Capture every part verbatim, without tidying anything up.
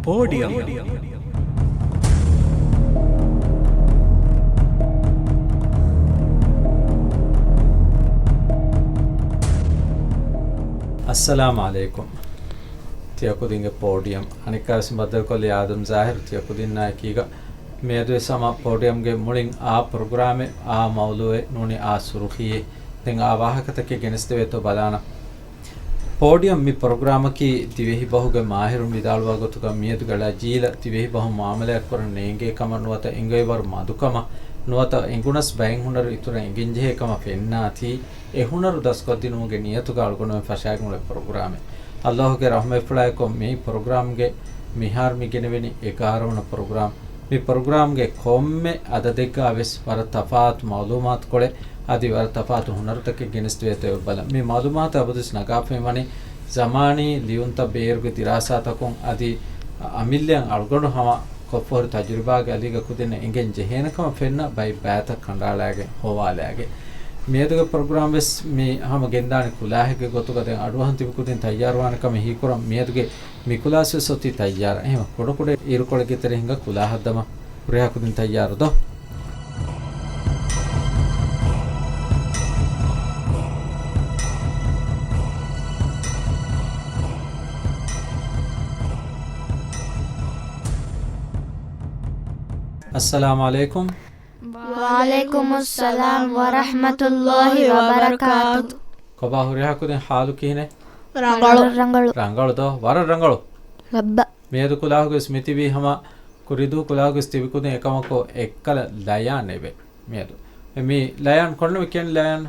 ޕޯޑިއަމް. އައްސަލާމު ޢަލައިކުމް. ތިޔަ ކުދިންގެ ޕޯޑިއަމް. އަނެއްކާވެސް ބައްދަލުކޮށްލީ އާދަމް ޒާހިރު ތިޔަ ކުދިންނާ އެކީގަ. މިއަދުވެސް ހަމަ ޕޯޑިއަމްގެ މުޅިން އާ ޕްރޮގްރާމެއް، އާ މައުޟޫއެއް ނޫނީ އާ ސުރުޚީއެއް. ދެން އާ ވާހަކަތަކެއް ގެނެސްދެވޭތޯ ބަލާނަން. ޕޯޑިއަމް މި ޕްރޮގްރާމަކީ ދިވެހި ބަހުގެ މާހިރުން ވިދާޅުވާ ގޮތުގަ މިއަދުގެ ޅަ ޖީލަށް ދިވެހި ބަހުން މުއާމަލާތް ކުރަން ނޭނގޭ ކަމަށް ނުވަތަ އެނގޭވަރު މަދުކަމަށް ނުވަތަ އެނގުނަސް ބައެއް ހުނަރު އިތުރަށް އެނގެންޖެހޭ ކަމަށް ފެންނާތީ، އެ ހުނަރު ދަސްކޮށްދިނުމުގެ ނިޔަތުގަ އަޅުގަނޑުމެން ފަށާގެން އުޅޭ ޕްރޮގްރާމެއް. އައްލާހުގެ ރަޙްމަތްފުޅާއެކު މި ޕްރޮގްރާމްގެ މިހާރު މި ގެނެވެނީ އެގާރަ ވަނަ ޕްރޮގްރާމް. މި ޕްރޮގްރާމްގެ ކޮންމެ އަދަދެއްގާ ވެސް ވަރަށް ތަފާތު މަޢުލޫމާތުކޮޅެއް އަދި ވަރަށް ތަފާތު ހުނަރުތަކެއް ގެނެސްދެވޭތޯ ބަލަން. މި މަޢުލޫމާތު އަބަދުވެސް ނަގާފައި ވަނީ ޒަމާނީ ލިޔުންތައް ބޭރުގެ ދިރާސާތަކުން އަދި އަމިއްލައަށް އަޅުގަނޑު ހަމަ ކޮށްފަހުރި ތަޖުރިބާގެ އަލީގަ ކުދިންނަށް އެނގެން ޖެހޭނެ ކަމަށް ފެންނަ ބައި ބައިތައް ކަނޑައަޅާގެން ހޮވާލާގެން. މިއަދުގެ ޕްރޮގްރާމް ވެސް މި ހަމަ ގެންދާނެ ކުލާހެއްގެ ގޮތުގަ. ދެން އަޑުއަހަން ތިބި ކުދިން ތައްޔާރުވާނެ ކަމެއް ހީކުރަން. މިއަދުގެ މި ކުލާސް ވެސް އޮތީ ތައްޔާރަށް. އެހެން ކުޑަކުޑަ އިރުކޮޅެއްގެ ތެރެ ހިނގާ ކުލާހަށް ދަމާ ހުރިހާ ކުދިން ތައްޔާރު ދޯ؟ އައްސަލާމު ޢަލައިކުމް. ވަޢަލައިކުމުއްސަލާމް ވަރަޙްމަތުﷲ ވަބަރަކާތު. ކޮބާ ހުރިހާ ކުދިން ޙާލު ކިހިނެއް؟ ރަނގަޅު. ރަނގަޅު. ރަނގަޅު ދޯ؟ ވަރަށް ރަނގަޅު. ލައްބަ. މިއަދު ކުލާހުގަ ވެސް މިތިބީ ހަމަ ކުރިދުވަހު ކުލާހުގަ ވެސް ތިބި ކުދިން އެކަމަކު އެއްކަލަ ލަޔާން އެބެ. މިއަދު މި ލަޔާން ކޮންނަ މި ކިޔަން ލަޔާން؟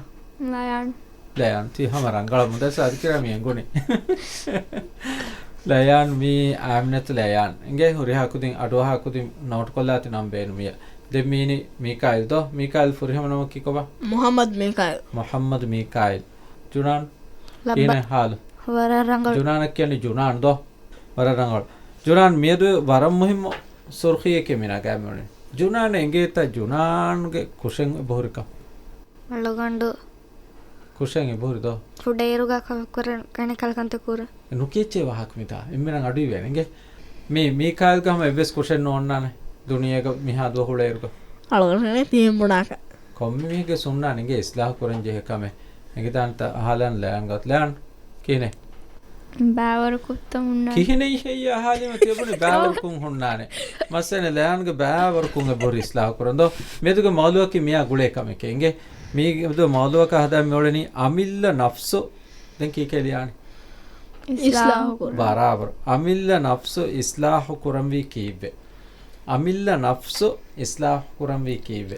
ލަޔާން. ލަޔާން. ތީ ހަމަ ރަނގަޅަށް މުދައްސަ އަދި ކިރާ މި އެނގުނީ. ލަޔާން މީ އާމިނަތު ލަޔާން. އިނގޭ ހުރިހާ ކުދިން އަޑުއަހާ ކުދިން ނޯޓްކޮށްލާތި ނަން ބޭނުމިއްޔާ. ދެން މީނީ މީކާއިލް ދޯ؟ މީކާއިލް ފުރިހަމަ ނަމަކީ ކޮބާ؟ މުޙައްމަދު މީކާއިލް. މުޙައްމަދު މީކާއިލް. ޖުނާން. ލައްބަ. ކިހިނެއް ހާލު؟ ވަރަށް ރަނގަޅު. ޖުނާނަށް ކިޔަނީ ޖުނާން ދޯ؟ ވަރަށް ރަނގަޅު. ޖުނާން މިއަދު ވަރަށް މުހިއްމު ސުރުޚީއެކޭ މި ނަގާ މިއުޅެނީ. ޖުނާން އެނގޭތަ ޖުނާންގެ ކުށެއް އެބަހުރިކަން؟ އަޅުގަނޑު ކުށެއް އެބަހުރި ދޯ؟ ކުޑައިރުގަ ކަ-، ކުރަން ކަނެ ކަލަކަންތަ ކުރަ. ނުކިޔައްޗޭ ވާހަކަ މިތާ. އެންމެނަށް އަޑުއިވޭނެ އިނގޭ. މީ، މީކާއިލްގަ ހަމަ އެއްވެސް ކުށެއް ނޯންނާނެ. ދުނިޔޭގަ މިހާ ދުވަހު އުޅޭއިރުގަ. އަޅުގަނޑު ތީ ބުނާކަ. ކޮންމެ މީހެއްގެ ސުންނާނެ އިނގޭ އިސްލާހު ކުރަން ޖެހޭ ކަމެއް. އެނގިދާނެތަ އަހާލަން ލަޔާން ގަ-، ލަޔާން. ކިހިނެއް؟ ބާވަރު ކުއްތަ ހުންނާނެ. ކިހިނެއް ހެއްޔާ ހާލިމަ ތިޔަބުނި ބާވަރު ކުން ހުންނާނެ؟ މައްސަލަ ލަޔާންގެ ބާވަރު ކުން އެބަހުރި އިސްލާހު ކުރަން ދޯ؟ މިއަދުގެ މައުޟޫއަކީ މިއާ ގުޅޭ ކަމެކޭ އިނގޭ. މީ މައުޟޫއަކަށް ހަދާ މިއުޅެނީ އަމިއްލަ ނަފްސު. ދެން ކީކޭ ލިޔާނީ؟ އިސްލާހު ކުރުން. ބަރާބަރު. އަމިއްލަ ނަފްސު އިސްލާހު ކުރަންވީ ކީއްވެ؟ އަމިއްލަ ނަފްސު އިސްލާހު ކުރަންވީ ކީއްވެ؟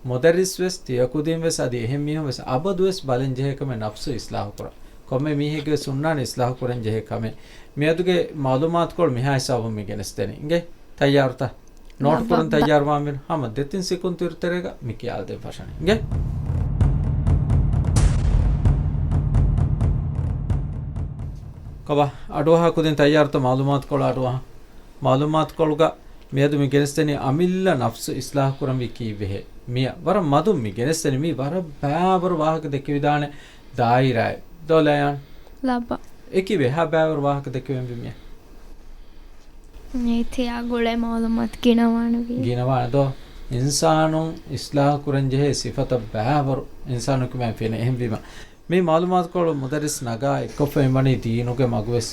މުދައްރިސް ވެސް، ތިޔަކުދިން ވެސް، އަދި އެހެން މީހުން ވެސް އަބަދުވެސް ބަލަން ޖެހޭ ކަމެއް ނަފްސު އިސްލާހު ކުރަން. ކޮންމެ މީހެއްގެ ސުންނާނެ އިސްލާހު ކުރަން ޖެހޭ ކަމެއް. މިއަދުގެ މައުލޫމާތުކޮޅު މިހާ ހިސާބުން މި ގެނެސްދެނީ. އިނގޭ؟ ތައްޔާރުތަ؟ ނޯޓް ކުރަން ތައްޔާރުވާން ވީނު. ހަމަ ދެތިން ސިކުންތު ތެރޭގަ މި ކިޔާލަދޭން ފަށަނީ. އިނގޭ؟ ކޮބާ؟ އަޑުއަހާ ކުދިން ތައްޔާރުތަ މައުލޫމާތުކޮޅު އަޑުއަހާ؟ މައުލޫމާތުކޮޅުގަ މިއަދު މި ގެނެސްދެނީ އަމިއްލަ ނަފްސު އިސްލާހު ކުރަންވީ ކީއްވެހޭ؟ މިޔަ ވަރަށް މަދުން މި ގެނެސްދެނީ. މީ ވަރަށް ބައިވަރު ވާހަކަ ދެކެވިދާނެ ދާއިރާއެއް. ދޯ ލަޔާން؟ ލައްބަ. އެކި ވެހާ ބައިވަރު ވާހަކަ ދެކެވެންވީ މިޔަ. ނީތިއާ ގުޅޭ މައުލޫމާތު ގިނަވާނެ ވީ. ގިނަވާނެ ދޯ؟ އިންސާނުން އިސްލާހު ކުރަން ޖެހޭ ސިފަތައް ބައިވަރު އިންސާނުން ކިމާ ފެނޭ. އެހެންވީމަ، މި މައުލޫމާތުކޮޅު މުދައްރިސް ނަގާ އެއްކޮށްފައި ވަނީ ދީނުގެ މަގުވެސް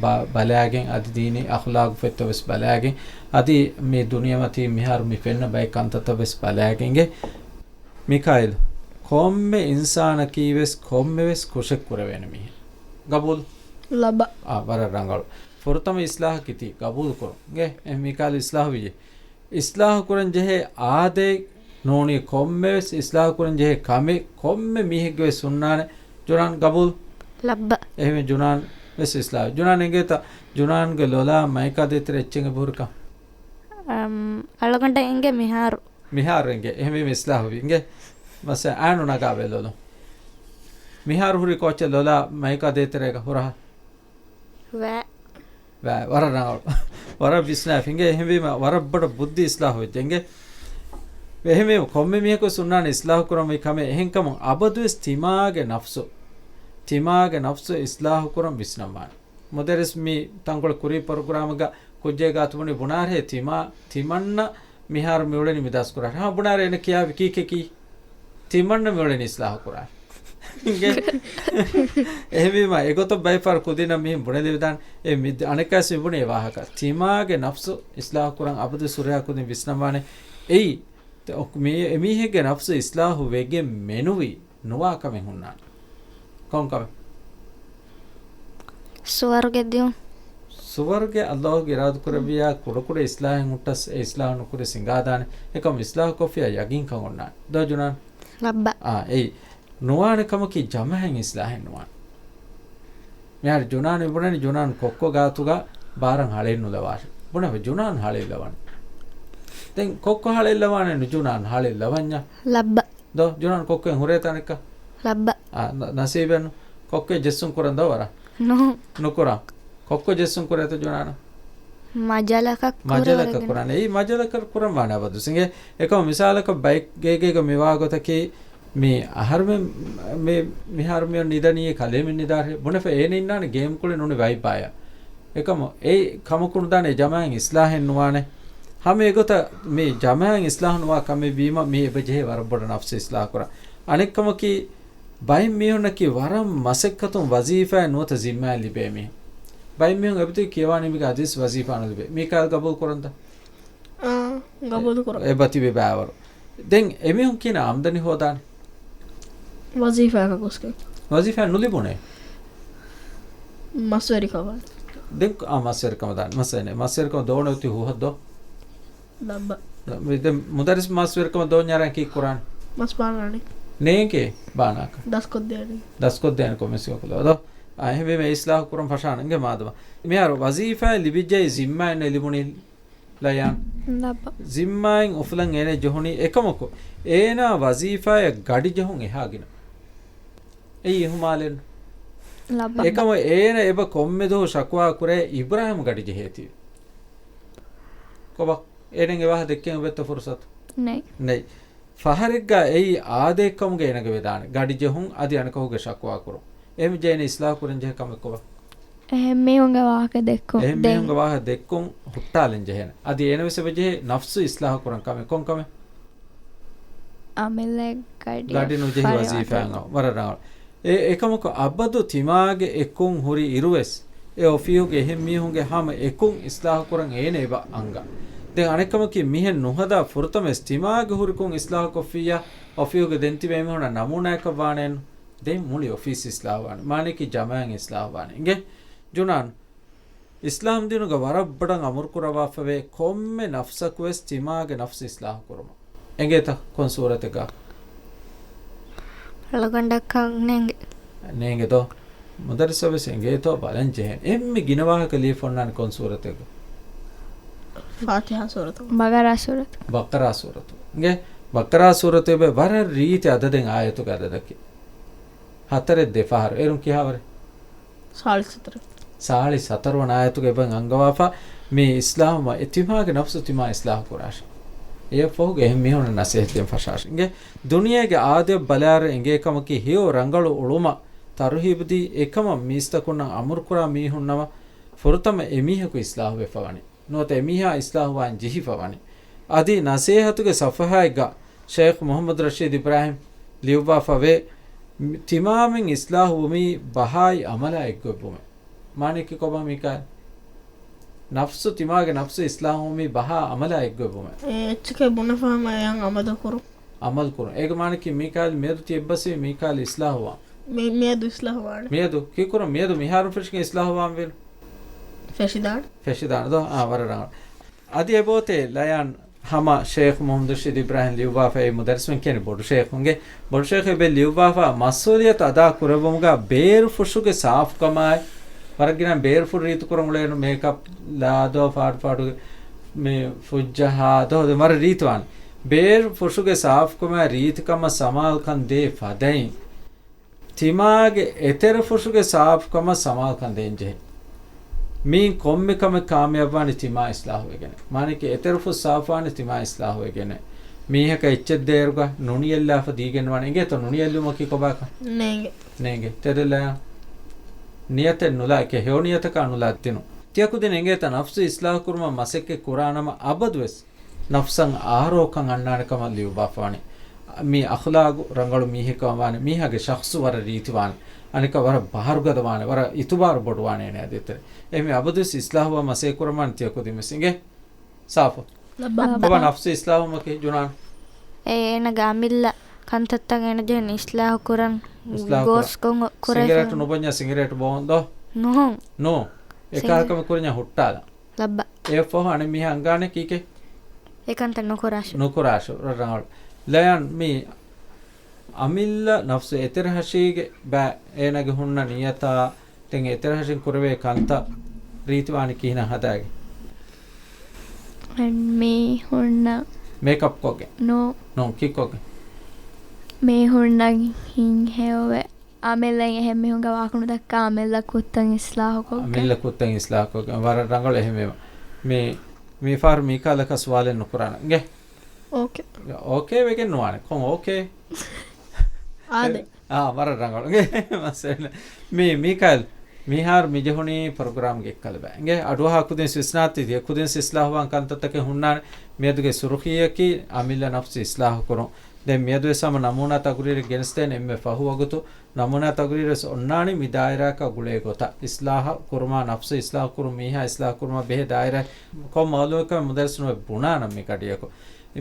ބަ-، ބަލާގެން، އަދި ދީނީ އަޚްލާގު ފޮތްތައް ވެސް ބަލާގެން، އަދި މި ދުނިޔެމަތީ މިހާރު މި ފެންނަ ބައެއް ކަންތައްތައް ވެސް ބަލާގެން އިނގޭ. މީކާއިލް، ކޮންމެ އިންސާނަކީ ވެސް ކޮންމެ ވެސް ކުށެއް ކުރެވޭނެ މީހެއް. ގަބޫލު؟ ލައްބަ. އާ، ވަރަށް ރަނގަޅު. ފުރަތަމަ އިސްލާހަކީ ތީ ގަބޫލު ކުރުން. އިނގޭ، އެ މީކާއިލް އިސްލާހު ވިއްޔޭ. އިސްލާހު ކުރަން ޖެހޭ އާދައެއް ނޫނީ ކޮންމެވެސް އިސްލާހު ކުރަން ޖެހޭ ކަމެއް ކޮންމެ މީހެއްގެވެސް ހުންނާނެ. ޖުނާން ގަބޫލް؟ ލައްބަ. އެހެންވެ ޖުނާން ވެސް އިސްލާހު. ޖުނާން އެނގޭތަ؟ ޖުނާންގެ ލޮލާ މައިކާ ދޭތެރެ އެއްޗެއް އެބަހުރިކަން؟ އަމް، އަޅުގަނޑަށް އެނގޭ މިހާރު. މިހާރު އެނގޭ. އެހެންވީމަ އިސްލާހުވީ. އިނގޭ. މައްސަލަ އާނު ނަގާބަލަ ލޮލުން. މިހާރު ހުރި ކޯއްޗެއް ލޮލާ މައިކާ ދޭތެރޭގަ ހުރަހަ؟ ވައި. ވައި، ވަރަށް ރަނގަޅު. ވަރަށް ވިސްނާފި އިނގޭ. އެހެންވީމަ ވަރަށް ބޮޑަށް ބުއްދި އިސްލާހު ވެއްޖެ އިނގޭ. އެހެންވީމަ ކޮންމެ މީހަކު ސުންނާނެ އިސްލާހު ކުރަން ވީ ކަމެއް. އެހެންކަމުން އަބަދުވެސް ތިމާގެ ނަފްސު، ތިމާގެ ނަފްސު އިސްލާހު ކުރަން ވިސްނަންވާނެ. މުދައްރިސް މި ތަންކޮޅެއް ކުރީ ޕްރޮގްރާމްގަ ކުއްޖެއް ގާތު ބުނި ބުނާރޭ ތިމާ، ތިމަންނަ މިހާރު މިއުޅެނީ މި ދަސްކުރާ. ހާ، ބުނާރޭ އޭނަ ކިޔާވި ކީކޭ ކީ؟ ތިމަންނަ މިއުޅެނީ އިސްލާހު ކުރާ. އިނގޭ؟ އެހެންވީމަ، އެގޮތަށް ބައެއް ފަހަރު ކުދިންނަށް މިހެން ބުނެލެވިދާނެ. އެ މި-، އަނެއްކާސް މި ބުނޭ ވާހަކަ. ތިމާގެ ނަފްސު އިސްލާހު ކުރަން އަބަދު ސުރެހާ ކުދިން ވިސްނަންވާނެ. އެއީ، ތެ-، އޮ-، މީ-، އެމީހެއްގެ ނަފްސު އިސްލާހު ވެގެން މެނުވީ ނުވާ ކަމެއް ހުންނާނެ. ކޮން ކަމެއް؟ ސުވަރުގެ ދިޔުން. ސުވަރުގެ އައްލާހުގެ އިރާދަ ކުރެއްވިޔާ ކުޑަކުޑަ އިސްލާހެއް ހުއްޓަސް އެ އިސްލާހު ނުކުރި ސިނގާދާނެ. އެކަމު އިސްލާހު ކޮށްފިޔާ ޔަގީންކަން އޮންނާނެ. ދޯ ޖުނާން؟ ލައްބަ. އާ، އެއީ. ނުވާނެ ކަމަކީ ޖަމާއިން އިސްލާހެއް ނުވާނެ. މިހާރު ޖުނާން މިބުނަނީ ޖުނާން ކޮއްކޮ ގާތުގަ ބާރަށް ހަޅޭއް ނުލަވާށި. ބުނެފަ ޖުނާން ހަޅޭއް ލަވަނީ. ދެން ކޮއްކޮ ހަޅޭއް ލަވާނެ ނު ޖުނާން ހަޅޭއް ލަވަންޏާ؟ ލައްބަ. ދޯ، ޖުނާން ކޮއްކޮއިން ހުރޭތަ އަނެއްކާ؟ ލައްބަ. އާ، ނަ-، ނަސީބެއްނު. ކޮއްކޮއެއް ޖެއްސުން ކުރަން ދޯ ވަރަށް؟ ނު. ނުކުރާ. ކޮއްކޮ ޖެއްސުން ކުރޭތަ ޖުނާނަށް؟ މަޖަލަކަށް ކުރޭ މަޖަލަކަށް ވަރަށް ގިނަ. ކުރާނެ. އެއީ މަޖަލަކަށް ކުރަން ވާނެ އަބަދު. ސިނގޭ އެކަމަ މިސާލަކަށް ބައެއް ގޭގޭގަ މިވާ ގޮތަކީ މި އަހަރުމެން މި-، މިހާރު މިއޮން ނިދަނީ ކަލޭމެން ނިދާށޭ. ބުނެފަ އޭނަ އިންނާނެ ގޭމް ކުޅެ ނޫނީ ވައިބާޔާ. އެކަމު އެއީ ކަމަކު ނުދާނެ ޖަމާއިން އިސްލާހެއް ނުވާނެ. ހަމަ އެގޮތަށް މި ޖަމާއިން އިސްލާހު ނުވާ ކަމެއް ވީމަ މީ އެބަ ޖެހޭ ވަރަށް ބޮޑަށް ނަފްސު އިސްލާހު ކުރަން. އަނެއް ކަމަކީ ބައެއް މީހުންނަކީ ވަރަށް މަސައްކަތުން ވަޒީފާއެއް ނުވަތަ ޒިންމާއެއް ލިބޭ މީހުން. ބައެއް މީހުން އެބަތި ކިޔަވާ ނިމިގެން އަދިވެސް ވަޒީފާ ނުލިބޭ. މީކާއިލް ގަބޫލު ކުރަންތަ؟ އާ، ގަބޫލު ކުރަން. އެބަތިބި ބައިވަރު. ދެން އެމީހުން ކިހިނެއް އާމްދަނީ ހޯދާނެ؟ ވަޒީފާއަކަށް ގޮސްގެން. ވަޒީފާ ނުލިބުނޭ؟ މަސްވެރިކަމަށް. ދެން އާ، މަސްވެރިކަމަށް ދާނެ. މަސްވެރި-، މަސްވެރިކަމަށް ދޯނެ އޮތީ ހޫހަށް ދޯ؟ ލައްބަ. ދެން މުދައްރިސް މަސްވެރިކަމަށް ދޯންޏާރަން ކީއްކުރާނެ؟ މަސް ބާނާނެ. ނޭނގޭ ބާނާކަށް. ދަސްކޮށްދޭނެ. ދަސްކޮށްދޭނެ ކޮމިސިއޮކުލޯ ދޯ. އާ، އެހެންވީމަ އިސްލާހު ކުރަން ފަށާނަންގެ މާދަމާ. މިހާރު ވަޒީފާއެއް ލިބިއްޖެ ޒިންމާއެއް ނެ ލިބުނީ ލަޔާން. ލައްބަ. ޒިންމާއިން އުފުލަން އޭނަ ޖެހުނީ އެކަމަކު، އޭނާ ވަޒީފާއަށް ގަޑި ޖެހުން އެހާގިނަ. އެއީ އިހުމާލެއްނު. ލައްބަ. އެކަމު އޭނަ އެބަ ކޮންމެ ދުވަހު ޝަކުވާ ކުރޭ އިބްރާހިމް ގަޑި ޖެހޭތީ. ކޮބާ؟ އޭނަ އެ ވާހަ ދެއްކެން އުބެއްތަ ފުރުސަތު؟ ނެތް. ނެތް. ފަހަރެއްގަ އެއީ އާދައެއްކަމުގަ އޭނަގެ ވެދާނެ. ގަޑި ޖެހުން އަދި އަނެކަހުގެ ޝަކުވާ ކުރުން. އެހެން ޖެހެނީ އިސްލާހު ކުރަން ޖެހޭ ކަމެއް ކޮބާ؟ އެހެން މީހުންގެ ވާހަކަ ދެއްކުން. އެހެން ދެން. މީހުންގެ ވާހަކަ ދެއްކުން ހުއްޓާލަން ޖެހޭނެ. އަދި އޭނަ ވެސް އެބަ ޖެހޭ ނަފްސު އިސްލާހު ކުރަން ކަމެއް. ކޮން ކަމެއް؟ އަމިއްލަ ގަޑި ގަޑި ނުޖެހި ފަރިވާ ވަޒީފާއެއް ކުރުން. ވަރަށް ރަނގަޅު. އެ، އެކަމަކު އަބަދު ތިމާގެ އެ ކުން ހުރި އިރުވެސް، އެ އޮފީހުގެ އެހެން މީހުންގެ ހަމަ އެ ކުން އިސްލާހު ކުރަން އޭނަ އެބަ އަންގާ. ދެން އަނެއްކަމަކީ މިހެން ނުހަދާ ފުރަތަމަވެސް ތިމާގެ ހުރި ކުން އިސްލާހު ކޮށްފިއްޔާ، އޮފީހުގެ ދެން ތިބޭ މީހުންނަށް ނަމޫނާއަކަށް ވާނެއެއްނު. ދެން މުޅި އޮފީސް އިސްލާހު ވާނެ. މާނައަކީ ޖަމާއިން އިސްލާހު ވާނެ. އިނގޭ؟ ޖުނާން، އިސްލާމް ދީނުގަ ވަރަށް ބޮޑަށް އަމުރުކުރައްވާފަވޭ ކޮންމެ ނަފްސަކުވެސް ތިމާގެ ނަފްސު އިސްލާހު ކުރުމަށް. އެނގޭތަ ކޮން ސޫރަތެއްގަ؟ އަޅުގަނޑަކަށް ނޭނގެ. ނޭނގެ ދޯ؟ މުދައްރިސަށް ވެސް އެނގޭތޯ ބަލަން ޖެހޭނެ. އެންމެ ގިނަ ވާހަކަ ލިޔެފަ އޮންނާނެ ކޮން ސޫރަތެއްގަ؟ ފާތިހާ ސޫރަތު. ބަގަރާ ސޫރަތު. ބަގަރާ ސޫރަތު. އިނގޭ؟ ބަގަރާ ސޫރަތު އެބަ ވަރަށް ރީތި އަދަދެއް އާޔަތުގެ އަދަދަކީ. ހަތަރެއް ދެ ފަހަރު. އޭރުން ކިހާވަރެއް؟ ސާޅީސް ހަތަރު. ސާޅީސް ހަތަރު ވަނަ އާޔަތުގަ އެބަ އަންގަވާފަ މި އިސްލާހު އެ ތިމާގެ ނަފްސު ތިމާ އިސްލާހު ކުރާށި. އެއަށް ފަހުގަ އެހެން މީހުންނަށް ނަސޭހަތް ދޭން ފަށާށި. އިނގޭ؟ ދުނިޔޭގެ އާދަޔަށް ބަލާއިރު އެނގޭ ކަމަކީ ހެޔޮ ރަނގަޅު އުޅުމަށް ތަރުހީބުދީ އެކަމަށް މީސްތަކުންނަށް އަމުރުކުރާ މީހުންނަމަ ފުރަތަމަ އެމީހަކު އިސްލާހުވެފަ ވަނީ. ނުވަތަ އެމީހާ އިސްލާހުވާން ޖެހިފަ ވަނީ. އަދި ނަސޭހަތުގެ ސަފުހާއެއްގަ ޝޭޚް މުޙައްމަދު ރަޝީދު އިބްރާހިމް ލިޔުއްވާފަ ވޭ، މި-، ތިމާމެން އިސްލާހުވުމީ ބަހާއި އަމަލާ އެއްގޮތްވުމެއް. މާނައަކީ ކޮބާ މީކާއިލް؟ ނަފްސު، ތިމާގެ ނަފްސު އިސްލާހުވުމީ ބަހާ އަމަލާ އެއްގޮތްވުމެއް. އެ އެއްޗެކޭ ބުނެފަ ހަމަ އެއަށް އަމަލު ކުރުން. އަމަލު ކުރުން. އޭގެ މާނައަކީ މީކާއިލް މިއަދު ތި އެއްބަސްވީ މީކާއިލް އިސްލާހުވާން. މި-، މިއަދު އިސްލާހުވާނެ. މިއަދު ކީކުރަން؟ މިއަދު މިހާރު ފެށިގެން އިސްލާހުވާން ވީނު. ފެށިދާނެ. ފެށިދާނެ ދޯ؟ އާ، ވަރަށް ރަނގަޅު. އަދި އެބައޮތޭ ލަޔާން ހަމަ ޝޭޚް މުޙައްމަދު ރަޝީދު އިބްރާހިމް ލިޔުއްވާފައި މުދައްރިސްމެން ކިޔަނީ ބޮޑު ޝޭޚުންގެ، ބޮޑު ޝޭޚް އެބަ ލިޔުއްވާފަ މަސްއޫލިއްޔަތު އަދާ ކުރެއްވުމުގަ ބޭރު ފުށުގެ ސާފުކަމާއި، ވަރަށް ގިނަ ބޭރު ފުށް ރީތި ކުރަން އުޅޭނު މޭކަޕް ލާދޯ ފާޑު ފާޑުގެ މި ފުއްޖަހާ ދޯ ދެ ވަރަށް ރީތިވާނެ. ބޭރު ފުށުގެ ސާފުކަމާއި ރީތިކަމަށް ސަމާލުކަން ދޭ ފަދައިން. ތިމާގެ އެތެރެފުށުގެ ސާފުކަމަށް ސަމާލުކަން ދޭންޖެހޭ. މީން ކޮންމެ ކަމެއް ކާމިޔާބުވާނީ ތިމާ އިސްލާހުވެގެނެ. މާނައަކީ އެތެރެފުށް ސާފުވާނީ ތިމާ އިސްލާހުވެގެނެ. މީހަކަށް އެއްޗެއް ދޭއިރުގަ ނުނިޔައްލާފަ ދީގެންވާނެ. އެނގޭތޯ ނުނިޔައްލުމަކީ ކޮބާކަން؟ ނޭނގެ. ނޭނގެ. ތެދެއްލަޔާ. ނިޔަތެއް ނުލާ، އެކެ ހެޔޮ ނިޔަތަކާ ނުލާ ދިނު. ތިޔަ ކުދިން އެނގޭތަ ނަފްސު އިސްލާހު ކުރުމަށް މަސައްކަތް ކުރާނަމަ އަބަދުވެސް ނަފްސަށް އާރޯކަން އަންނާނެ ކަމަށް ލިޔުއްވާފަވާނެ. މީ އަޚްލާގު ރަނގަޅު މީހެއްކަމަށް ވާނެ، މީހާގެ ޝަޚްޞު ވަރަށް ރީތިވާނެ، އަނެކާ ވަރަށް ބަހަރުގަދަވާނެ، ވަރަށް އިތުބާރު ބޮޑުވާނެ އޭނަޔާ ދޭތެރޭ. އެހެންވެ އަބަދުވެސް އިސްލާހުވާ މަސައްކަތް ކުރަމާނެ ތިޔަ ކުދިންވެސް އިނގޭ. ސާފު. ލައްބަ. ބަބާ، ނަފްސު އިސްލާހުވުމަކީ ޖުނާން؟ އޭނަގެ އަމިއްލަ ކަންތައްތައް އޭނަ ޖެހެނީ އިސްލާހު ކުރަން. އިސްލާހު ކުރަން. ގޯސް ކޮން ކުރައްވަން؟ ސިނގިރޭޓު ނުބޮންޏާ ސިނގިރޭޓު ބޯން ދޯ؟ ނުހުން. ނޫ. އެކަހަލަ ކަމެއް ކުރަންޏާ ހުއްޓާލަން. ލައްބަ. އެއަށްފަހު އަނެއް މީހާ އަންގާނެ ކީކޭ؟ އެކަންތައް ނުކުރާށި. ނުކުރާށި. ރަ-، ރަނގަޅު. ލަޔާން މީ އަމިއްލަ ނަފްސު އެތެރެހަށީގެ ބައި އޭނަގެ ހުންނަ ނިޔަތާ، ދެން އެތެރެހަށިން ކުރެވޭ ކަންތައް ރީތިވާނީ ކިހިނެއް ހަދާގެން؟ މީ ހުންނަ މޭކަޕް ކޮށްގެން؟ ނޯ. ނޯ، ކީއްކޮށްގެން؟ މީ ހުންނަ ހިތްހެޔޮވެ އަމިއްލައިން އެހެން މީހުންގެ ވާހަކަ ނުދައްކާ އަމިއްލަ ކުށްތައް އިސްލާހުކޮށްގެން. އަމިއްލަ ކުށްތައް އިސްލާހުކޮށްގެން. ވަރަށް ރަނގަޅު އެހެންވީމަ. މީ، މި ފަހަރު މީކާލަކަށް ސުވާލެއް ނުކުރާނަން. އިނގޭ؟ އޯކޭ. އޯކޭ ވެގެން ނުވާނެ. ކޮން އޯކޭ؟ އާދެ. އާ، ވަރަށް ރަނގަޅު. މައްސަލަ. މީ، މީކާލް، މިހާރު މި ޖެހުނީ ޕްރޮގްރާމްގެ އެއްކަލަ ބައި. އިނގޭ، އަޑުއަހާ ކުދިން ވިސްނާތި ތިޔަ ކުދިން އިސްލާހުވާން ކަންތައްތަކެއް ހުންނާނެ. މިއަދުގެ ސުރުޚީއަކީ އަމިއްލަ ނަފްސު އިސްލާހު ކުރުން. ދެން މިއަދުވެސް ހަމަ ނަމޫނާ ތަގުރީރެއް ގެނެސްދޭނެ އެންމެ ފަހު ވަގުތު. ނަމޫނާ ތަގުރީރުވެސް އޮންނާނީ މި ދާއިރާއަކާ ގުޅޭ ގޮތަށް. އިސްލާހަށް ކުރުމާ، ނަފްސު އިސްލާހު ކުރުން، މީހާ އިސްލާހު ކުރުމާ ބެހޭ ދާއިރާ ކޮން މައުލޫމަކަށް މުދައްރިސުން ބުނާނަން މި ގަޑިއަކު.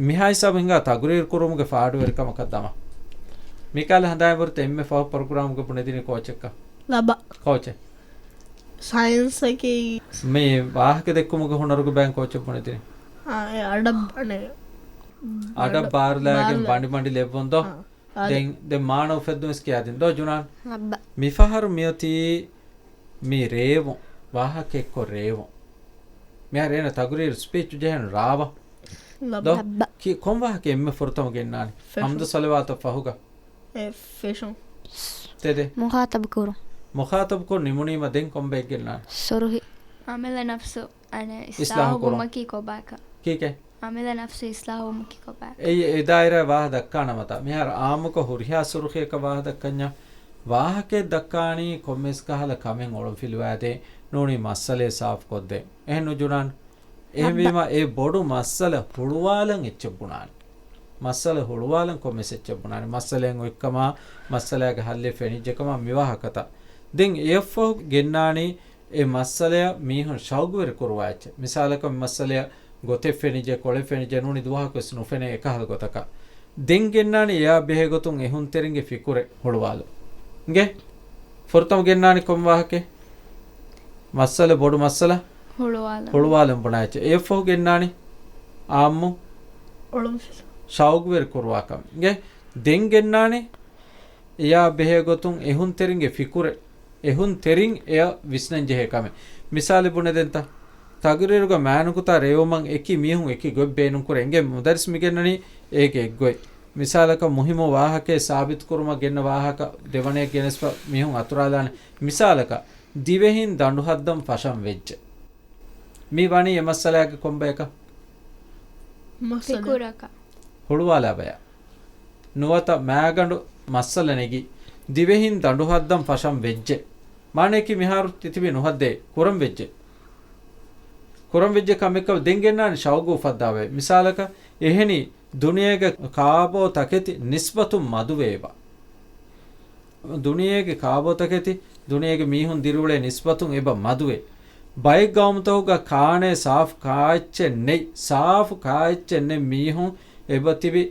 މިހާ ހިސާބު ހިނގާ ތަގުރީރު ކުރުމުގެ ފާޑުވެރިކަމަކަށް ދަމާ. މިކާލަ ހަނދާންވަރުތަ އެންމެ ފަހު ޕްރޮގްރާމުގަ ބުނެދިނީ ކޯޗެއްކަ؟ ލަބަ. ކޯޗެއް؟ ސައިންސަކީ. މި ވާހަކަ ދެއްކުމުގެ ހުނަރުގެ ބައިން ކޯޗެއް ބުނެދިނީ؟ އާ، އެ އަޑަށް އަނެ. އަޑަށް ބާރުލާގެން ބާރުލާ. ބަނޑި ބަނޑި ލެއްވުން ދޯ؟ އާ. ދެން، ދެން މާނަ އުފެއްދުން ވެސް ކިޔާދިން ދޯ ޖުނާން؟ ލައްބަ. މިފަހަރު މިއޮތީ މި ރޭވުން، ވާހަކައެއްކޮށް ރޭވުން. މިހާރު އޭނަ ތަގުރީރު ސްޕީޗް ޖެހޭނު ރާވަ. ލައްބަ. ދޯ؟ ލައްބަ. ކި-، ކޮން ވާހަކަ އެންމެ ފުރަތަމަ ގެންނާނީ؟ ފެށުން. ހަމްދު ސަލަވާތަށް ފަހުގަ. އެ، ފެށުން. ތެދެއް. މުޚާތަބު ކުރުން. މުޚާތަބު ކޮށް ނިމުނީމަ ދެން ކޮންބައެއް ގެންނާނީ؟ ސުރުޚީ. އަމިއްލަ ނަފްސު، އަނެއް، އިސްލާހު އިސްލާހު ކުރުން. ވުމަކީ ކޮބާކަށް؟ ކީކޭ؟ އަމިއްލަ ނަފްސު އިސްލާހުވުމަކީ ކޮބާ؟ އެއީ އެ ދާއިރާ ވާހަ ދައްކާނަމަތާ. މިހާރު އާއްމުކޮށް ހުރިހާ ސުރުޚީއަކަށް ވާހަ ދައްކަންޏާ، ވާހަކައެއް ދައްކާނީ ކޮންމެސް ކަހަލަ ކަމެއް އޮޅުންފިލުވާދޭ، ނޫނީ މައްސަލައެއް ސާފުކޮށްދޭ. އެހެން ނުޖުނާން؟ އެހެންވީމަ އެ ބޮޑު މައްސަލަ ހުޅުވާލަން އެއްޗެއް ބުނާނެ. މައްސަލަ ހުޅުވާލަން ކޮންމެސް އެއްޗެއް ބުނާނެ. މައްސަލައިން އޮތްކަމާ، މައްސަލައިގެ ހައްލެއް ފެނިއްޖެކަމާ މިވާހަކަތައް. ދެން އެއަށްފަހު ގެންނާނީ އެ މައްސަލަޔަށް މީހުން ޝައުގުވެރި ކުރުވާ އެއްޗެއް. މިސާލަކަށް މި މައްސަލަޔަށް ގޮތެއް ފެނިއްޖެ، ކޮޅެއް ފެނިއްޖެ، ނޫނީ ދުވަހަކުވެސް ނުފެނޭ އެކަހަލަ ގޮތަކަށް. ދެން ގެންނާނީ އެއާ ބެހޭ ގޮތުން އެހުންތެރިންގެ ފިކުރެއް ހުޅުވާލުން. އިނގޭ؟ ފުރަތަމަ ގެންނާނީ ކޮން ވާހަކައެއް؟ މައްސަލަ، ބޮޑު މައްސަލަ ހުޅުވާލަން. ހުޅުވާލަން ބުނާ އެއްޗެއް. އެއަށްފަހު ގެންނާނީ އާއްމު އޮޅުންފިލު. ޝައުގުވެރި ކުރުވާ ކަމެއް. އިނގޭ؟ ދެން ގެންނާނީ އެޔާ ބެހޭ ގޮތުން އެހުންތެރިންގެ ފިކުރެއް، އެހުންތެރިން އެޔަށް ވިސްނަންޖެހޭ ކަމެއް. މިސާލެއް ބުނެދެންތަ؟ ތަގުރީރުގަ މާނުކުތާ ރޭވުމަށް އެކި މީހުން އެކި ގޮތް ބޭނުންކުރޭ. އިނގޭ މުދައްރިސް މިގެންނަނީ އޭގެ އެއްގޮތް. މިސާލަކަށް މުހިއްމު ވާހަކައެއް ސާބިތުކުރުމަށް ގެންނަ ވާހަކަ ދެވަނައެއް ގެނެސްފަ މީހުން އަތުރާލާނެ. މިސާލަކަށް ދިވެހިން ދަނޑުހައްދަން ފަށަން ވެއްޖެ. މި ވަނީ އެ މައްސަލާގެ ކޮންބަޔަކަށް؟ މައްސަލަ. ފިކުރަކަށް. ހުޅުވާލާ ބަޔަށް. ނުވަތަ މާގަނޑު މައްސަލަ ނެގި، ދިވެހިން ދަނޑުހައްދަން ފަށަން ވެއްޖެ. މާނައަކީ މިހާރު ތިތިބީ ނުހައްދޭ، ކުރަން ވެއްޖެ. ކުރަން ވެއްޖެ ކަމެއްކަމަށް ދެން ގެންނާނެ ޝައުގު އުފައްދާބައެއް. މިސާލަކަށް، އެހެނީ ދުނިޔޭގެ ކާބޯ ތަކެތި ނިސްބަތުން މަދުވޭ އެބަ. ދުނިޔޭގެ ކާބޯތަކެތި ދުނިޔޭގެ މީހުން ދިރިއުޅޭ ނިސްބަތުން އެބަ މަދުވޭ. ބައެއް ގައުމުތަކުގަ ކާނޭ ސާފު ކާއެއްޗެއް ނެތް. ސާފު ކާއެއްޗެއް ނެތް މީހުން އެބަ ތިބި.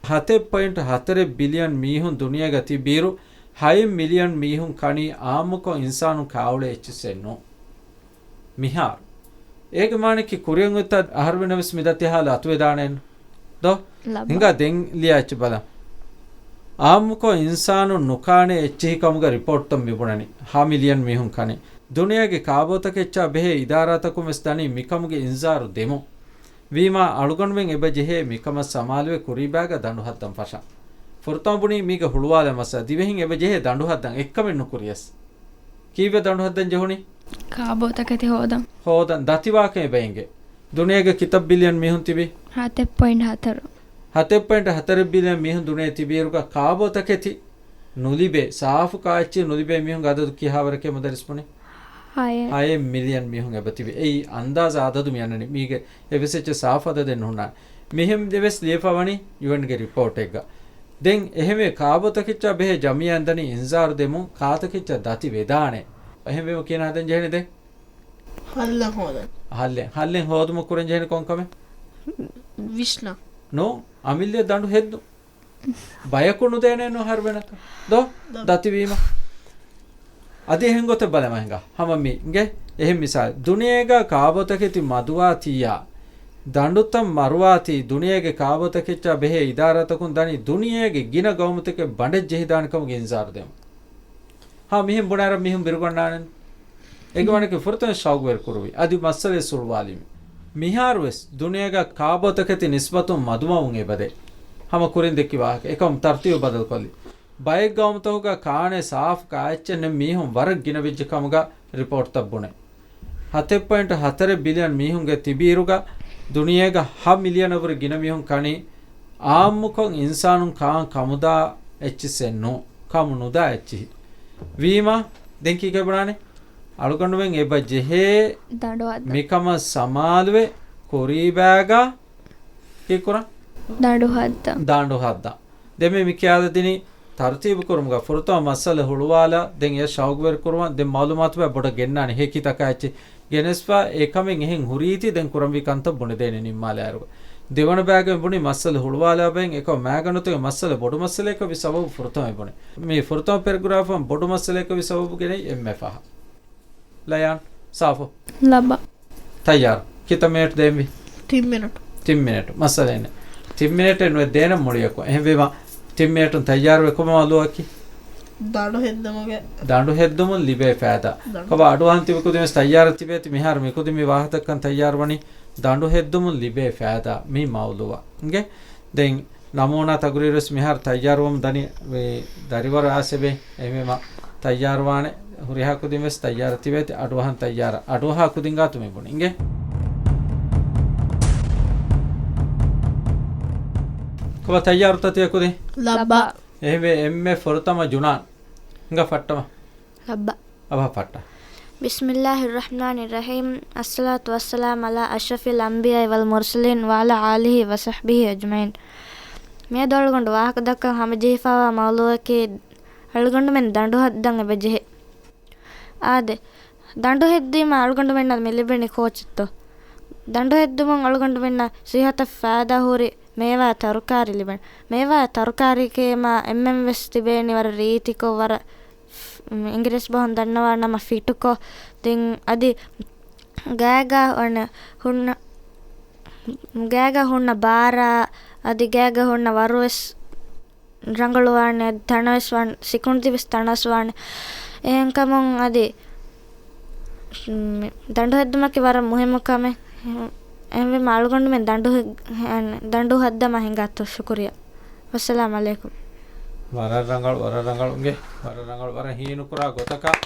ހަތެއް ޕޮއިންޓް ހަތަރެއް ބިލިއަން މީހުން ދުނިޔޭގަ ތިބިއިރު، ހަތް މިލިއަން މީހުން ކަނީ އާއްމުކޮށް އިންސާނުން ކާއުޅޭ އެއްޗިއްސެއް ނޫން. މިހާރު އޭގެ މާނައަކީ ކުރިއަށް އޮތްތާ އަހަރުމެންނަށް ވެސް މިދަތި ހާލު އަތުވެދާނެއެއްނު ދޯ؟ ލައްބަ. ހިނގާ ދެން ލިޔާ އެއްޗެއް ބަލަން. އާއްމުކޮށް އިންސާނުން ނުކާނެ އެއްޗިހި ކަމުގަ ރިޕޯޓްތައް މިބުނަނީ. ހަ މިލިއަން މީހުން ކަނީ. ދުނިޔޭގެ ކާބޯތަކެއްޗާ ބެހޭ އިދާރާތަކުން ވެސް ދަނީ މިކަމުގެ އިންޒާރު ދެމުން. ވީމާ އަޅުގަނޑުމެން އެބަ ޖެހޭ މިކަމަށް ސަމާލުވެ ކުރީބާގަ ދަނޑުހައްދަން ފަށަން. ފުރަތަމަ ބުނީ މީގަ ހުޅުވާލާ މައްސަލަ. ދިވެހިން އެބަ ޖެހޭ ދަނޑުހައްދަން އެއްކަމެއް ނުކުރިޔަސް. ކީއްވެ ދަނޑުހައްދަން ޖެހުނީ؟ ކާބޯތަކެތި ހޯދަން. ހޯދަން ދަތިވާކަން އެބަ އެނގޭ. ދުނިޔޭގަ ކިތައް ބިލިއަން މީހުން ތިބީ؟ ހަތެއް ޕޮއިންޓް ހަތަރު. ހަތެއް ޕޮއިންޓް ހަތަރެއް ބިލިއަން މީހުން ދުނިޔޭ ތިބިއިރުގަ ކާބޯތަކެތި ނުލިބޭ، ސާފު ކާއެއްޗެއް ނުލިބޭ މީހުންގެ އަދަދު ކިހާވަރެކޭ މުދައްރިސް ބުނީ؟ ހައެއް. ހައެއް މިލިއަން މީހުން އެބަތިބި. އެއީ އަންދާޒާ އަދަދު މި އަންނަނީ. މީގެ އެއްވެސް އެއްޗެއް ސާފު އަދަދެއް ނުހުންނާނެ. މިހެން އެއްވެސް ލިޔެފަ ވަނީ ޔޫއެންގެ ރިޕޯޓެއްގަ. ދެން އެހެންވެ ކާބޯތަކެއްޗާ ބެހޭ ޖަމިއްޔާއިން ދަނީ އިންޒާރު ދެމުން ކާތަކެއްޗާ ދަތި ވެދާނެ. އެހެންވީމަ ކިހިނެއް ހަދަން ޖެހެނީ ދެން؟ ހައްލެއް ހޯދަން. ހައްލެއް، ހައްލެއް ހޯދުމަށް ކުރަން ޖެހެނީ ކޮން ކަމެއް؟ ވިސްނާ. ނޫން، އަމިއްލަ ދަނޑު ހެއްދުން. ބަޔަކު ނުދޭނެ ނޫން ހަރުބެނަކަށް. ދޯ؟ ދޯ. ދަތިވީމަ. އަދި އެހެން ގޮތެއް ބަލަމަ ހިނގާ. ހަމަ މި އިނގޭ އެހެން މިސާލެއް. ދުނިޔޭގަ ކާބޯތަކެތި މަދުވާތީއާ، ދަނޑުތައް މަރުވާތީ، ދުނިޔޭގެ ކާބޯތަކެއްޗާ ބެހޭ އިދާރާތަކުން ދަނީ ދުނިޔޭގެ ގިނަ ގައުމުތަކެއް ބަނޑެއް ޖެހިދާނެ ކަމުގެ އިންޒާރު ދެމުން. ހާ، މިހެން ބުނާއިރަށް މީހުން ބިރުގަންނާނެ. އޭގެ ވާނެކި ފުރަތަމަ ޝައުގުވެރި ކުރުވި. އަދި މައްސަލައެއް ސުރުވާލީމި. މިހާރުވެސް ދުނިޔޭގަ ކާބޯތަކެތި ނިސްބަތުން މަދުމަވުން އެބަދޭ. ހަމަ ކުރިން ދެއްކި ވާހަކަ. އެކަމު ތަރުތީބު ބަދަލުކޮށްލި. ބައެއް ގައުމުތަކުގަ ކާނެ ސާފު ކާއެއްޗެއް ނެތް މީހުން ވަރަށް ގިނަ ވެއްޖެ ކަމުގަ ރިޕޯޓްތައް ބުނެ. ހަތެއް ޕޮއިންޓު ހަތަރެއް ބިލިއަން މީހުންގެ ތިބިއިރުގަ ދުނިޔޭގަ ހަ މިލިއަނަށްވުރެ ގިނަ މީހުން ކަނީ އާއްމުކޮށް އިންސާނުން ކާން ކަމުދާ އެއްޗިއްސެއް ނޫން. ކަމު ނުދާ އެއްޗިހި. ވީމަ، ދެން ކީކޭ ބުނާނެ؟ އަޅުގަނޑުމެން އެބަ ޖެހޭ ދަނޑު ހައްދަން. މިކަމަށް ސަމާލުވެ ކުރީބާގަ ކީކުރަން؟ ދަނޑު ހައްދަން. ދަނޑު ހައްދަން. ދެން މި ކިޔާދެދިނީ ތަރުތީބު ކުރުމުގަ ފުރަތަމަ މައްސަލަ ހުޅުވާލާ، ދެން އެ ޝައުގުވެރި ކުރުމަށް، ދެން މައުލޫމާތު ބައި ބޮޑަށް ގެންނާނެ ހެކިތަކާ އެއްޗެއް ގެނެސްފަ، އެ ކަމެއް އެހެން ހުރީތީ ދެން ކުރަންވީ ކަންތައް ބުނެދޭނެ ނިންމާލާއިރު. ދެވަނަ ބައިގައި ބުނި މައްސަލަ ހުޅުވާލާ ބައިން އެކަމަ މައިގަނޑުތަކެއް މައްސަލަ ބޮޑު މައްސަލައަކަށް ވި ސަބަބު ފުރަތަމަ ބުނެ. މި ފުރަތަމަ ޕެރެގްރާފަށް ބޮޑު މައްސަލައަކަށް ވި ސަބަބު ގެނައި އެންމެ ފަހަށް. ލަޔާން، ސާފު. ލައްބަ. ތައްޔާރު. ކިތައް މިނެޓް ދޭންވީ؟ ތިން މިނެޓު. ތިން މިނެޓު. މައްސަލައެއް ނެތް. ތިން މިނެޓެއް ނުވެ ދޭނަން މުޅިއަކު. އެހެންވީމަ، ތިން މިނެޓުން ތައްޔާރުވެ ކޮބާ މައުލޫއަކީ؟ ދަނޑު ހެއްދުމުގެ. ދަނޑު ހެއްދުމުން ލިބޭ ފައިދާ. ދަނޑު. ކޮބާ އަޑުއަހަން ތިބި ކުދިންވެސް ތައްޔާރަށް ތިބޭތި މިހާރު މި ކުދިން މި ވާހަކަތައްކަން ތައްޔާރުވަނީ ދަނޑު ހެއްދުމުން ލިބޭ ފައިދާ މި މައުލޫއަށް. އިނގޭ؟ ދެން ނަމޫނާ ތަގުރީރުވެސް މިހާރު ތައްޔާރުވަމުން ދަނީ ދަރިވަރު އާސެބެ އެހެންވީމަ ތައްޔާރުވާނެ ހުރިހާ ކުދިން ވެސް ތައްޔާރަށް ތިބޭތި އަޑުއަހަން ތައްޔާރަށް އަޑުއަހާ ކުދިން ގާތު މި ބުނި އިނގޭ. ކޮބާ ތައްޔާރުތަ ތިޔަ ކުދިން؟ ލައްބަ. އެހެންވެ އެންމެ ފުރަތަމަ ޖުނާން ހިނގާ ފައްޓަމަ. ލައްބަ. އަބަ ފައްޓަ. بسم الله الرحمن الرحيم. الصلاة والسلام على أشرف الأنبياء والمرسلين وعلى آله وصحبه أجمعين. މިއަދު އަޅުގަނޑު ވާހަކަ ދައްކަން ހަމަޖެހިފައިވާ މައުލޫއަކީ އަޅުގަނޑުމެން ދަނޑު ހައްދަން އެބަ ޖެހޭ. އާދެ، ދަނޑު ހެއްދީމަ އަޅުގަނޑުމެންނަށް މި ލިބެނީ ކޯޗެއްތޯ؟ ދަނޑު ހެއްދުމުން އަޅުގަނޑުމެންނަށް ސިހަތަށް ފައިދާ ހުރި މޭވާ ތަރުކާރި ލިބެން. މޭވާ ތަރުކާރީ ކޭމާ އެންމެން ވެސް ތިބޭނީ ވަރަށް ރީތިކޮށް، ވަރަށް އިނގިރޭސި ބަހުން ދަންނަވާ ނަމަ ފިޓުކޮށް، ދެން އަދި ގާގާ އޮން ހުންނަ، ގާގާ ހުންނަ ބާރާ، އަދި ގާގާ ހުންނަ ވަރުވެސް ރަނގަޅުވާނެ، ތަނަވެސް ވާން، ސިކުނޑި ދިވެސް ތަނަވެސް ވާނެ. އެހެންކަމުން އަދި ދަނޑު ހެއްދުމަކީ ވަރަށް މުހިއްމު ކަމެއް. އެހެންވީމަ އަޅުގަނޑުމެން ދަނޑު، ދަނޑު ހައްދަމާ ހިނގާތޯ؟ ޝުކުރިއްޔާ. ވައްސަލާމް ޢަލައިކުމް. ވަރަށް ރަނގަޅު، ވަރަށް ރަނގަޅު އިނގޭ، ވަރަށް ރަނގަޅު، ވަރަށް ހީނުކުރާ ގޮތަކަށް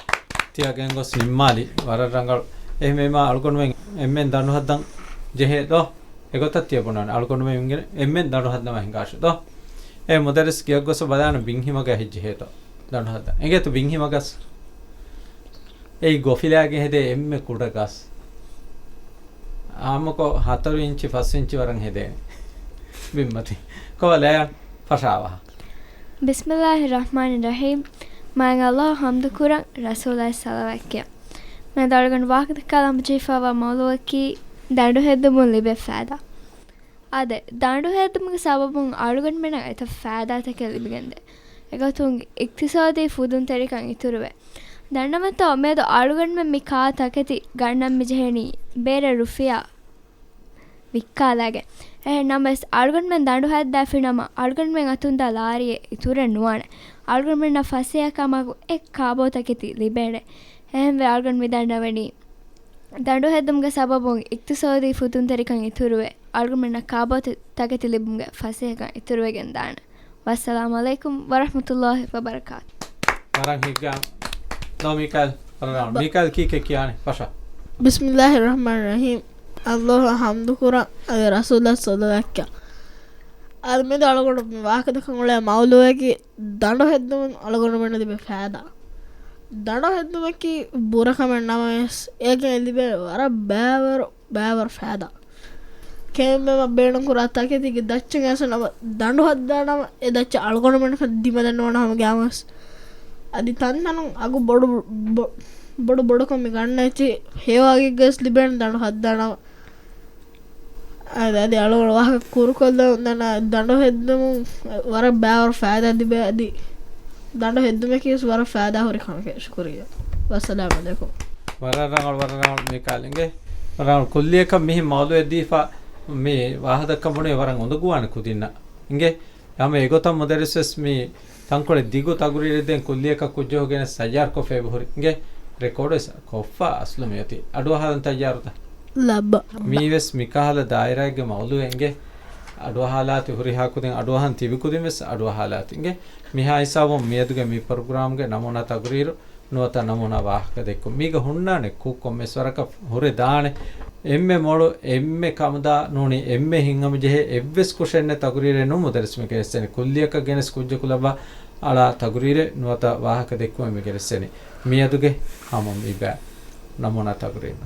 ތިޔަ ގެންގޮސް ނިންމާލި. ވަރަށް ރަނގަޅު. އެހެންވީމަ އަޅުގަނޑުމެން އެންމެން ދަނޑު ހައްދަން ޖެހޭ ދޯ؟ އެގޮތަށް ތިޔަ ބުނާނެ. އަޅުގަނޑުމެން އިނގޭ އެންމެން ދަނޑު ހައްދަމާ ހިނގާށޭ ދޯ؟ އޭ މުދައްރިސް ގެޔަށް ގޮސް ބަލާނަން ބިން ހިމަގަ ހެއްޖެހޭތޯ ދަނޑު ހައްދަން. އެނގޭތޯ ބިން ހިމަ ގަސް؟ އެއީ ގޮފިލާގެ ހެދޭ އެންމެ ކުޑަ ގަސް. އާއްމުކޮށް ހަތަރު އިންޗި ފަސް އިންޗި ވަރަށް ހެދޭނެ ބިންމަތި. ކޮބާ ލަޔާން ފަށާވަހަ. بسم الله الرحمن الرحيم. މާތް ﷲ އަށް ޙަމްދު ކުރަން، ރަސޫލާއަށް ޞަލަވާތް ކިޔަން. މިއަދު އަޅުގަނޑު ވާހަކަދައްކާލަން ހަމަޖެހިފައިވާ މައުޟޫޢަކީ ދަނޑު ހެއްދުމުން ލިބޭ ފައިދާ. އާދެ، ދަނޑު ހެއްދުމުގެ ސަބަބުން އަޅުގަނޑުމެންނަށް އެތައް ފައިދާތަކެއް ލިބިގެންދޭ. އެގޮތުން އިޤްތިޞާދީ ފުދުންތެރިކަން އިތުރުވޭ. ދަންނަވަންތޯ، މިއަދު އަޅުގަނޑުމެން މި ކާ ތަކެތި ގަންނަން މިޖެހެނީ ބޭރަށް ރުފިޔާ ވިއްކާލާގެން. އެހެން ނަމަވެސް، އަޅުގަނޑުމެން ދަނޑު ހައްދާފިނަމަ، އަޅުގަނޑުމެން އަތުންދާ ލާރިއެއް އިތުރެއް ނުވާނެ. އަޅުގަނޑުމެންނަށް ފަސޭހަކަމާއެކު އެއް ކާބޯތަކެތި ލިބޭނެ. އެހެންވެ، އަޅުގަނޑު މި ދަންނަވަނީ ދަނޑު ހެއްދުމުގެ ސަބަބުން އިޤްތިޞާދީ ފުދުންތެރިކަން އިތުރުވެ، އަޅުގަނޑުމެންނަށް ކާބޯތަކެތި ލިބުމުގެ ފަސޭހަކަން އިތުރުވެގެން ދާނެ. ވައްސަލާމް ޢަލައިކުމް ވަރަޙްމަތުﷲ ވަބަރަކާތު. ވަރަށް ހިތްގަ. ދޯ މީކާއިލް، ވަރަށް ރަނގަޅު. ބަ- މީކާއިލް ކީކޭ ކިޔާނެ؟ ފަށާ. بسم الله الرحمن الرحيم. ﷲ އަށް ޙަމްދު ކުރަން، އަދި ރަސޫލާއަށް ޞަލަވާތް ކިޔަން. އަދި މިއަދު އަޅުގަނޑު މި ވާހަކަދައްކަން އުޅޭ މައުޟޫޢަކީ ދަނޑު ހެއްދުމުން އަޅުގަނޑުމެންނަށް ލިބޭ ފައިދާ. ދަނޑު ހެއްދުމަކީ ބުރަކަމެއް ނަމަވެސް، އޭގެ ލިބޭ ވަރަށް ބައިވަރު، ބައިވަރު ފައިދާ. ކެއުމެއް ބޭނުންކުރާ ތަކެތީގެ ދައްޗަށް އައިސް ނަމަ، ދަނޑު ހައްދާނަމަ، އެ ދައްޗަށް އަޅުގަނޑުމެން ދިމަދެން ނޯންނާ ހަމަ ގާމަސް. އަދި ތަންތަނުން އަގު ބޮޑު، ބޮ-، ބޮޑު ބޮޑުކޮށް މި ގަންނަ އެއްޗި ހެޔޮއާގެއްގަސް ލިބޭނެ ދަނޑު ހައްދާނަމަ. އަދި، އަދި އަޅުގަނޑު ވާހަކަ ކުރުކޮށްލަން އުނދަންނަ ދަނޑު ހެއްދުމުން ވަރަށް ބައިވަރު ފައިދާ ᱞިބޭ. އަދި ދަނޑު ހެއްދުމަކީ ވެސް ވަރަށް ފައިދާ ހުރި ކަމެކޭ. ޝުކުރިއްޔާ. ވައްސަލާމް އަލައިކުމް. ވަރަށް ރަނގަޅު، ވަރަށް ރަނގަޅު މީކާލް އިނގޭ. ވަރަށް ރަނގަޅު ކުއްލިއަކަށް މިހިން މައުލޫއެއް ދީފަ މި ވާހަކަ ދައްކަން ބުނީ ވަރަށް އުނދަގޫވާނެ ކުދިންނަށް. އިނގޭ. ހަމަ އެގޮތަށް މުދައްރިސް ވެސް މި ތަންކޮޅެއް ދިގު ތަގުރީރެއް ދޭން ކުއްލިއަކަށް ކުއްޖަކު ގެނެސް ތައްޔާރުކޮށްފަ އެބަހުރި. އިނގޭ. ރެކޯޑް ވެސް ކޮށްފަ އަސްލު މިއޮތީ. އަޑުއަހާލަން ތައްޔާރުތަ؟ ލައްބަ. މީވެސް މިކަހަލަ ދާއިރާއެއްގެ މައުލޫއެއް އިނގޭ. އަޑުއަހާލާތި ހުރިހާ ކުދިން އަޑުއަހަން ތިބި ކުދިން ވެސް އަޑުއަހާލާތި އިނގޭ. މިހާ ހިސާބުން މިއަދުގެ މި ޕްރޮގްރާމްގެ ނަމޫނާ ތަގުރީރު ނުވަތަ ނަމޫނާ ވާހަކަ ދެއްކުން. މީގަ ހުންނާނެ ކުށް ކޮންމެސް ވަރަކަށް ހުރެ ދާނެ. އެންމެ މޮޅު، އެންމެ ކަމުދާ ނޫނީ، އެންމެ ހިތްހަމަޖެހޭ އެއްވެސް ކުށެއް ނެތް ތަގުރީރެއް ނޫން މުދައްރިސް މި ގެނެސްދެނީ. ކުއްލިއަކަށް ގެނެސް ކުއްޖަކު ލައްވާ އަޅާ ތަގުރީރެއް ނުވަތަ ވާހަކަ ދެއްކުމެއް މި ގެނެސްދެނީ. މިއަދުގެ ހަމަ މި ބައި ނަމޫނާ ތަގުރީރު.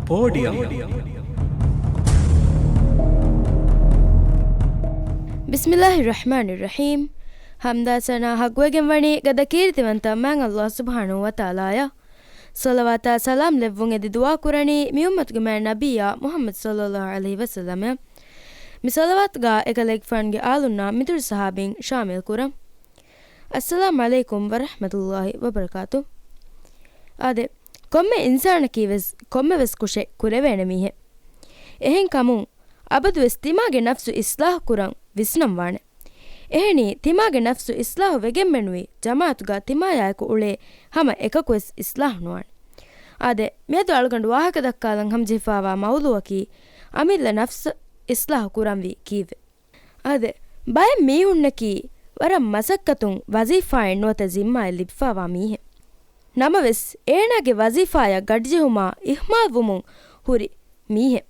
ޕޯޑިއަމް. ބިސްމިއްލާހި ރަޙްމާނި ރަޙީމް. ޙަމްދާ ސަނާ ޙައްޤުވެގެން ވަނީ ގަދަ ކީރިތިވަންތަ މާތް ﷲ ސުބްޙާނަހޫ ވަތަޢާލާއަށް. ޞަލަވާތާ ސަލާމް ލެއްވުން އެދި ދުޢާ ކުރަނީ މި އުއްމަތުގެ މާތް ނަބިއްޔާ މުޙައްމަދު ޞައްލައްލާހު ޢަލައިހި ވަސައްލަމަށް. މި ޞަލަވާތުގާ އެކަލޭގެފާނުގެ އާލުންނާ މިތުރު ޞަޙާބީން ޝާމިލް ކުރަން. އައްސަލާމް ޢަލައިކުމް ވަރަޙްމަތުﷲ ވަބަރަކާތު. އާދެ، ކޮންމެ އިންސާނަކީ ވެސް ކޮންމެވެސް ކުށެއް ކުރެވޭނެ މީހެއް. އެހެންކަމުން، އަބަދުވެސް ތިމާގެ ނަފްސު އިޞްލާޙު ކުރަން ވިސްނަން ވާނެ. އެހެނީ، ތިމާގެ ނަފްސު އިޞްލާޙު ވެގެން މެނުވީ، ޖަމާޢަތުގާ ތިމާޔާއެކު އުޅޭ ހަމަ އެކަކުވެސް އިޞްލާޙު ނުވާނެ. އާދެ، މިއަދު އަޅުގަނޑު ވާހަކަ ދައްކާލަން ހަމަޖެހިފާވާ މައުޟޫޢަކީ، އަމިއްލަ ނަފްސު އިޞްލާޙު ކުރަންވީ ކީއްވެ؟ އާދެ، ބައެއް މީހުންނަކީ ވަރަށް މަސައްކަތުން ވަޒީފާއެއް ނުވަތަ ޒިންމާއެއް ލިބިފާވާ މީހެއް. ނަމަވެސް، އޭނާގެ ވަޒީފާއަށް ގަޑިޖެހުމާ އިހްމާލްވުމުން ހުރި މީހެއް.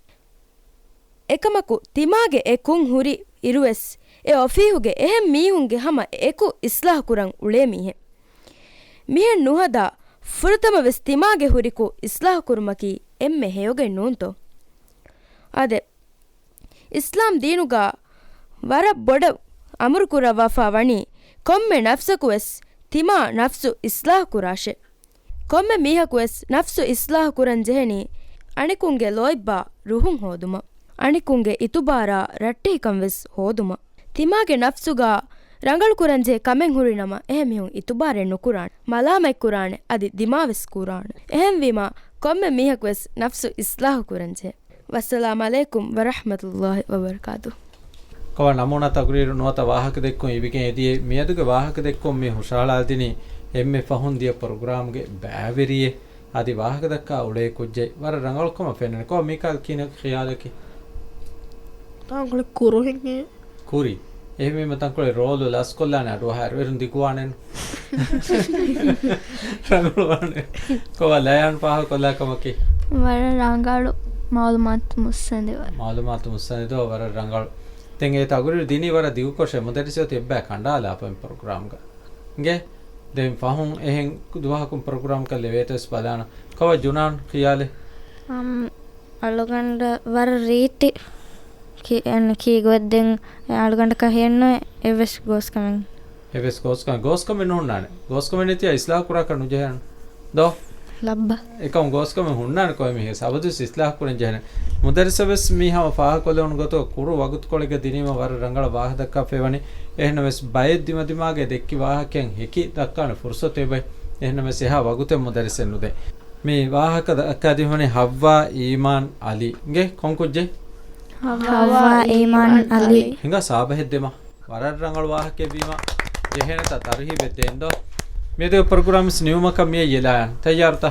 އެކަމަކު، ތިމާގެ އެ ކުށް ހުރި އިރުވެސް، އެ އޮފީހުގެ އެހެން މީހުންގެ ހަމަ އެކު އިޞްލާޙު ކުރަން އުޅޭ މީހެއް. މިހެން ނުހަދާ، ފުރަތަމަވެސް ތިމާގެ ހުރި ކުށް އިޞްލާޙު ކުރުމަކީ އެންމެ ހެޔޮގައެއް ނޫންތޯ؟ އާދެ، އިސްލާމް ދީނުގަ ވަރަށް ބޮޑަށް އަމުރު ކުރައްވާފާ ވަނީ، ކޮންމެ ނަފްސަކުވެސް ތިމާ ނަފްސު އިސްލާހު ކުރާށޭ. ކޮންމެ މީހަކުވެސް ނަފްސު އިސްލާހު ކުރަން ޖެހެނީ، އަނެކުންގެ ލޯތްބާ ރުހުން ހޯދުމަށް، އަނެކުންގެ އިތުބާރާ ރައްޓެހިކަން ވެސް ހޯދުމަށް. ތިމާގެ ނަފްސުގަ ރަނގަޅު ކުރަންޖެހޭ ކަމެއް ހުރި ނަމަ، އެހެން މީހުން އިތުބާރެއް ނުކުރާނެ، މަލާމަތް ކުރާނެ، އަދި ދިމާވެސް ކުރާނެ. އެހެންވީމަ، ކޮންމެ މީހަކުވެސް ނަފްސު އިސްލާހު ކުރަންޖެހޭ. ވައްސަލާމް ޢަލައިކުމް ވަރަޙްމަތުﷲި ވަބަރަކާތުހު. ކޮބާ ނަމޫނާ ތަޤުރީރު ނުވަތަ ވާހަކަދެއްކުން އިވިގެން އެދިޔައީ؟ މިއަދުގެ ވާހަކަދެއްކުން މި ހުށަހަޅާދިނީ އެންމެ ފަހުން ދިޔަ ޕްރޮގްރާމްގެ ބައިވެރިއެއް. އަދި ވާހަކަދައްކާ އުޅޭ ކުއްޖެއް ވަރަށް ރަނގަޅު ކަމަށް ފެންނަނީ. ކޮބާ މީކާލް ކިހިނެއް ޚިޔާލަކީ؟ ތާނގުޅި ކުރުހެއް. ކުރި. އެހެންވީމަ ތަންކޮޅެއް ރޯލު ލަސްކޮށްލާނެ އަޑުއަހާއިރު. އޭރުން ދިގުވާނެނު. ރަނގަޅުވާނެ. ކޮބާ ލަޔާން ފާހަގަކޮށްލާ ކަމަކީ؟ ވަރަށް ރަނގަޅު މައުލޫމާތު މުއްސަނދިވެ. މައުލޫމާތު މުއްސަނދިވެ، ވަރަށް ރަނގަޅު. ދެން އެ ތަޤުރީރު ދިނީ ވަރަށް ދިގުކޮށޭ، މުދައްރިސް އޮތީ އެއްބައި ކަނޑާލާފަ މި ޕްރޮގްރާމްގަ. އިނގޭ؟ ދެން ފަހުން އެހެން ދުވަހަކުން ޕްރޮގްރާމްކަށް ލެވޭތޯ ވެސް ބަލާނަން. ކޮބާ ޖުނާން ޚިޔާލެއް؟ އަމް، އަޅުގަނޑަށް ވަރަށް ރީތި ކި-، އެން ކީގޮތްދެން އަޅުގަނޑަކަށް ހެންނުވެ އެއްވެސް ގޯސްކަމެއް. އެއްވެސް ގޯސްކަމެއް، ގޯސްކަމެއް ނުހުންނާނެ. ގޯސްކަމެއް ނެތިއްޔާ އިސްލާހު ކުރާކަށް ނުޖެހޭނެ. ދޯ؟ ލައްބަ. އެކަމު ގޯސްކަމެއް ހުންނާނެ ކޮއެ މީހެއް ސަބަދުވެސް އިސްލާހު ކުރަން ޖެހޭނެ. މުދައްރިސަށް ވެސް މީ ހަމަ ފާހަގަކޮށްލެވުނު ގޮތުގަ ކުރު ވަގުތުކޮޅެއްގަ ދިނީމަ ވަރަށް ރަނގަޅަށް ވާހަކަ ދައްކާފައި ވަނީ. އެހެންނަމަވެސް ބައެއް ދިމަދިމާގެ ދެއްކި ވާހަކައިން ހެކި ދައްކާނެ ފުރުސަތު އެބައި. އެހެންނަމަވެސް އެހާ ވަގުތެއް މުދައްރިސެއް ނުދޭ. މި ވާހަކަ ދައްކާދީފަ ވަނީ ހައްވާ އީމާން ޢަލީ. އިނގޭ ކޮން ކުއްޖެއް؟ ހައްވާ އީމާން ޢަލީ. ހިނގާ ސާބަހެއް ދެމަ. ވަރަށް ރަނގަޅު ވާހަކައެއްވީމަ ޖެހޭނެތާ ތަރުހީބެއް ދޭންދޯ. މިއަދުގެ ޕްރޮގްރާމް ވެސް ނިމުމަކަށް މިއަށް އެލާޔަން. ތައްޔާރުތަ؟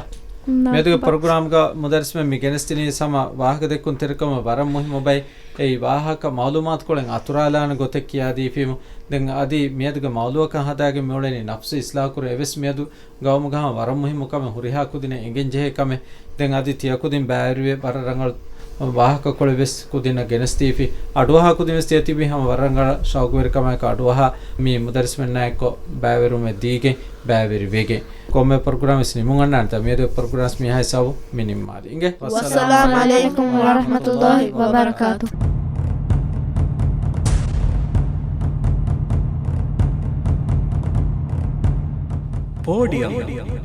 މިއަދުގެ ޕްރޮގްރާމްގަ މުދައްރިސްމެން މި ގެނެސްދިނީ ހަމަ ވާހަކަދެއްކުން ތެރެކަމަށް ވަރަށް މުހިއްމު ބައެއް. އެއީ ވާހަކަ މައުލޫމާތުކޮޅެއް އަތުރާލާނެ ގޮތެއް ކިޔާދީފީމު. ދެން އަދި މިއަދުގެ މައުޟޫޢަކަށް ހަދާގެން މިއުޅެނީ ނަފްސު އިސްލާހުކުރުން. އެވެސް މިއަދު ގައުމުގަ ހަމަ ވަރަށް މުހިއްމު ކަމެއް، ހުރިހާ ކުދިންނަށް އެނގެން ޖެހޭ ކަމެއް. ދެން އަދި ތިޔަ ކުދިން ބައިވެރިވެ ވަރަށް ރަނގަޅު ވާހަކަކޮޅެއް ވެސް ކުދިންނަށް ގެނެސްދީފި. އަޑުއަހާ ކުދިން ވެސް ދިޔަތިބީ ހަމަ ވަރަށް ރަނގަޅަށް ޝައުގުވެރިކަމާއެކު އަޑުއަހާ މި މުދައްރިސްމެންނާއެކު ބައިވެރިވުމެއް ދީގެން ބައިވެރިވެގެން. ކޮންމެ ޕްރޮގްރާމެއް ވެސް ނިމުން އަންނާނެތާ މިއަދު ޕްރޮގްރާމް މިހާ ހިސާބު މި ނިންމާލީ. އިނގޭ. ވައްސަލާމް ޢަލައިކުމް ވަރަޙްމަތުﷲ ވަބަރަކާތު. ޕޯޑިއަމް.